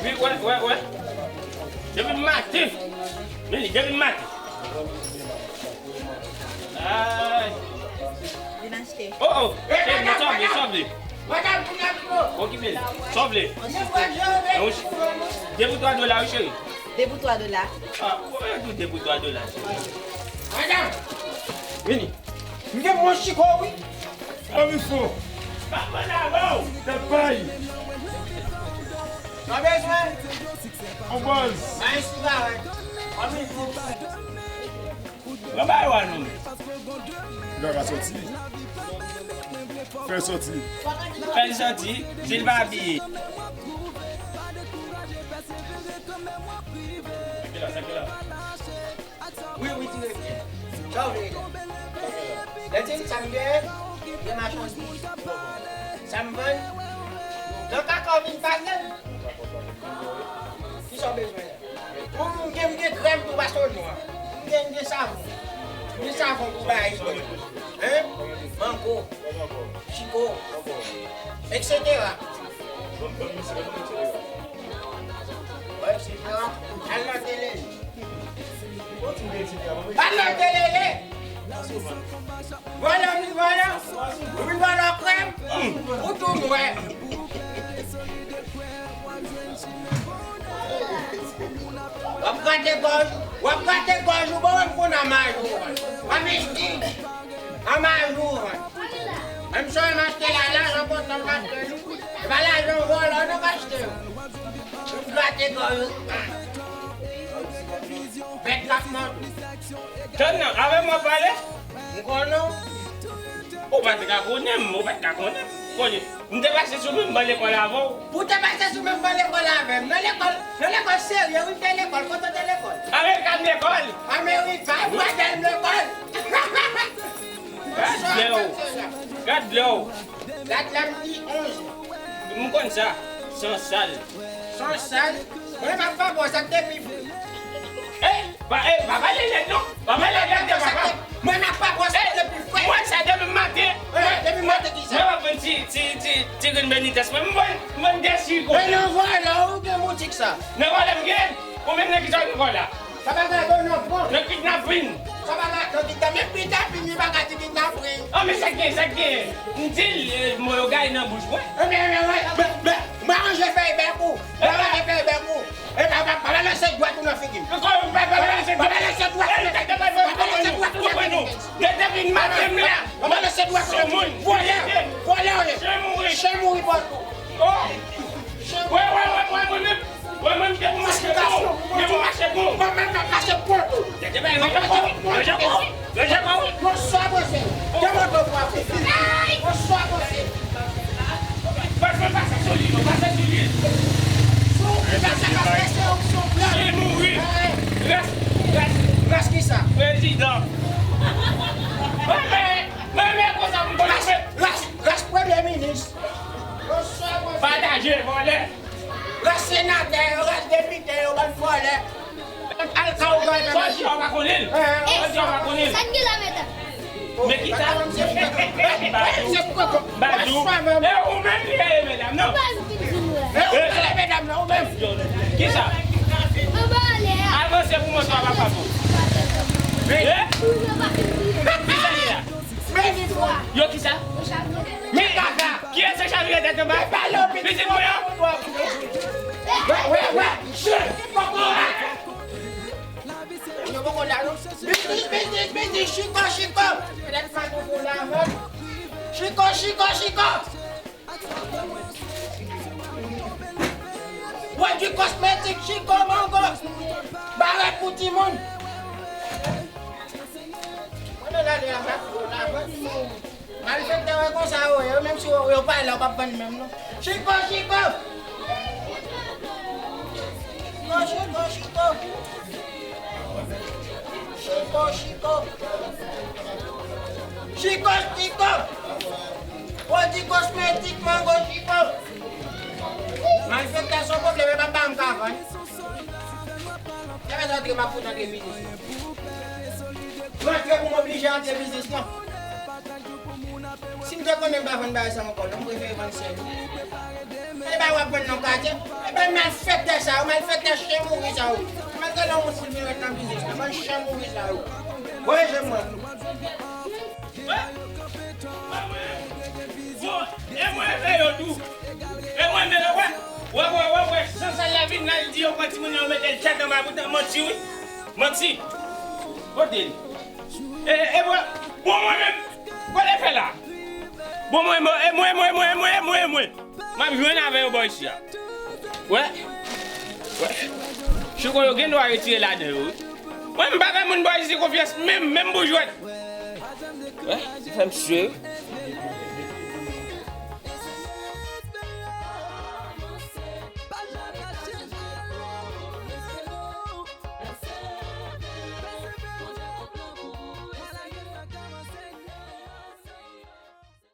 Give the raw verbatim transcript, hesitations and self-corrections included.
Wi, wè, wè, wè. Depi maten. Men li, depi maten. Ay. Vin achte. Oh, oh. Cheri, men sa w vle, sa w vle. Okipe l. Sa w vle? De pou twa dola, wi, cheri. De pou twa dola. Ah, ou tou de pou twa dola, cheri. Vini. M gen mwen chiko, wi. Anvi fò. Pa pale avè w. Tèt pay. Nan bezwen. An baz. Bay sigarèt. Anvi fò. Mwen bay wa non men. Lè w ka sòti. Fè l sòti. Fè l sòti. Si l pa abiye. Wi, wi, tire byen. Sa w vle la? Lè di sa m gen, gen machandiz. Sa m vann. Nan kaka w vin pase. Kisa w bezwen la? Bon, m gen, m gen krèm tou, pase w nwa. M gen, m gen savon. M gen savon pou bay. Hein? Mango, chiko, et cetera. Al nan tele. Al nan tele. Vòlè, vin vòlè. Vin vòlè krèm. Ou tou nwè. W ap grate gòj, w ap grate gòj ou, bon, m konn anmaj ou vann. Anmaj ou vann. Menm si w achte la, lajan kontan m achte li. E pa lajan vòlè non k achte yo. Ou grate gòj ou. Bèt k ap mande. Tann non, avè m w ap pale? M konnen w. Ou pa t ka konnen m, ou pa t ka konnen m. Konnen. M te pase sou menm ban lekòl avè w. Ou te pase sou menm ban lekòl avè m. Nan lekòl, nan lekòl serye, wi, m te lekòl. Kote w te lekòl? American lekòl. American, Bradel lekòl. Gad lè w. Gad lè w. Gad lè m di onz. M konn sa. San sal. San sal? Mwen, m ap pa bon, sa k te pi fre. Eh! Pa, eh, pa pale nèg non. Pa pale nèg de papa. Mwen, m ap pa bwè sa depi frè. Mwen sa depi maten. Eh, depi maten ki sa? Mwen pa vann ti, ti, ti, ti grenn Benitez. Mwen, mwen, mwen de siko. Men nan vòlè ou gen boutik sa. Nan vòlè m gen. Ou menm nan ki sa w gen vòlè? Sa bagay bon nan pran. Nan kidnapin. Sa bagay nan kidnapin. Men kidnapin, li pa ka di kidnapin. Ah, men sa gen, sa gen. M di l, eh, mo yo gaye nan bouch mwen. Eh, men, men, men, men, men, mwen ranje fèy bèk ou. Mwen ranje fèy bèk ou. E pa, pa, pa balanse dwèt ou nan figi m. Pa balanse dwèt ou nan figi m. Pa balanse dwèt ou nan figi m. Depi maten m la. Pa balanse dwèt ou nan figi m. Vòlè. Vòlè ou ye. Chen mouri. Chen mouri bò tou. Oh. Chen mouri. Wè, wè, wè, wè, mwen menm. Wè, mwen menm, depi mache bon. Depi mache bon. Mwen menm, m ap mache bon tou. Depi mache bon. Manje kò w, manje kò w. Bonswa, bonswa. Demote w frape. Bonswa, bonswa. Pase, pase sou li, non, pase sou li. Sou, pase, pase, se opsyon plan. Li mouri. Rès, rès, rès kisa? Prezidan. Mwen, mwen, mwen, mwen, konsa, mwen, mwen. Rès, rès, rès premye minis. Bonswa, bonswa. Pataje, vòlè. Rès senatè yo, rès depite yo, bann vòlè. Al ka ou bay nan machine. Sa w pa konnen l. Sa w pa konnen l. Sa k gen la, medam? Men ki sa? Badou. E ou menm ki rele medam nan? E ou ki rele medam nan, ou menm? Ki sa? Avanse pou mwen, sa w pa fè pou. Ki sa li a? Yo ki sa? Men kaka! Kiyès se chavire tèt anba? Pitit mwen an? Wè, wè, wè! Chen! Kòkòrat! Yo poko la non. Biznis, biznis, biznis, chiko, chiko! Petèt pa bon pou lavan. Chiko, chiko, chiko! Pwodui kosmetik, chiko, mango! Barèt pou timoun! Mwen nan lari a, sa pou lavan. Malfektè yo konsa yo ye, yo menm si yo, yo pa la, yo p ap vann menm non. Chiko, chiko! Chiko, chiko, chiko! Chiko, chiko! Chiko, chiko! Pwodui kosmetik, mango, chiko! Malfektè se yon pwoblèm, e pa ba m ka vann. Sa fè sa antre, m ap fout antre biznis. Rantre pou m oblije antre biznis lan. Si m te konnen m pa vann bagay sa ankò, non, m prefere vann sèl. E ba w Pran nan katye. E bay malfektè sa yo, malfektè chen mouri sa yo. Malgre nan moun moun yo nan biznis la, bay chen mouri sa yo. Voye je mwen. E mwen fè yo tou. E mwen men wè. Wè wè wè wè. San sa la vin la li di yo pran timoun yo mete l tèt anba bouton manti wi. Manti. Kote li? E e mwen. Bon mwen menm. Kote fè la? Bon mwen mwen mwen mwen mwen mwen mwen mwen. M ap jwenn avè yo bò isi a. Wè. Wè. Chouko yo gen dwa retire ladan yo wi. Mwen m pa fè moun bò isi konfyans menm menm pou jwèt. Wè. Se fè m swe wi.